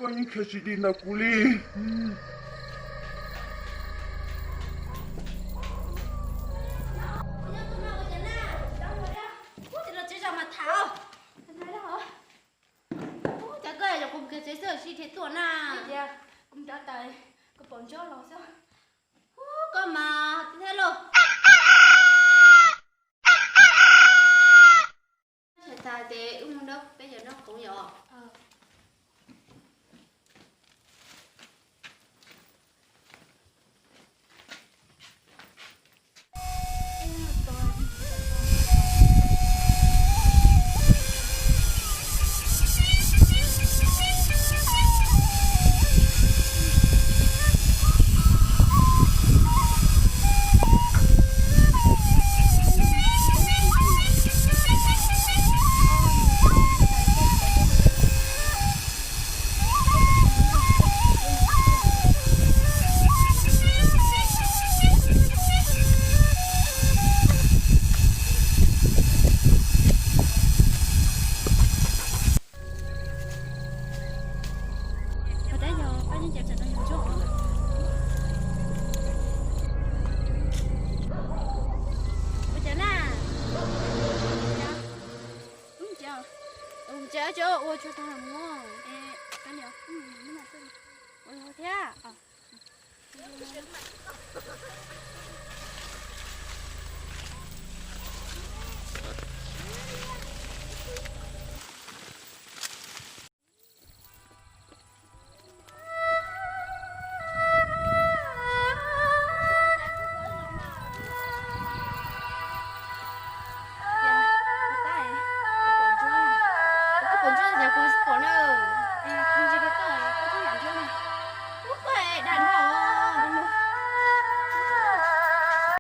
Koj yeej khiav tsis dim ntawm kuv li. Ub, tsev zos mas tham. Ub, cas koj yuav kuv mus kiag tsev xwb, sib dhia tuaj na. Kuv mus rau taws, kuv pom ntsuab los xwb. Ub, koj mas thiab lauj. Txhais tas ces wb mus nrog peb cov nraug qoom yom. Ua cas yog pab yeej cas tseem no yus ntsuag os. Ua cas na? Ub, ces ua tsuag tag mus. Ua thiab.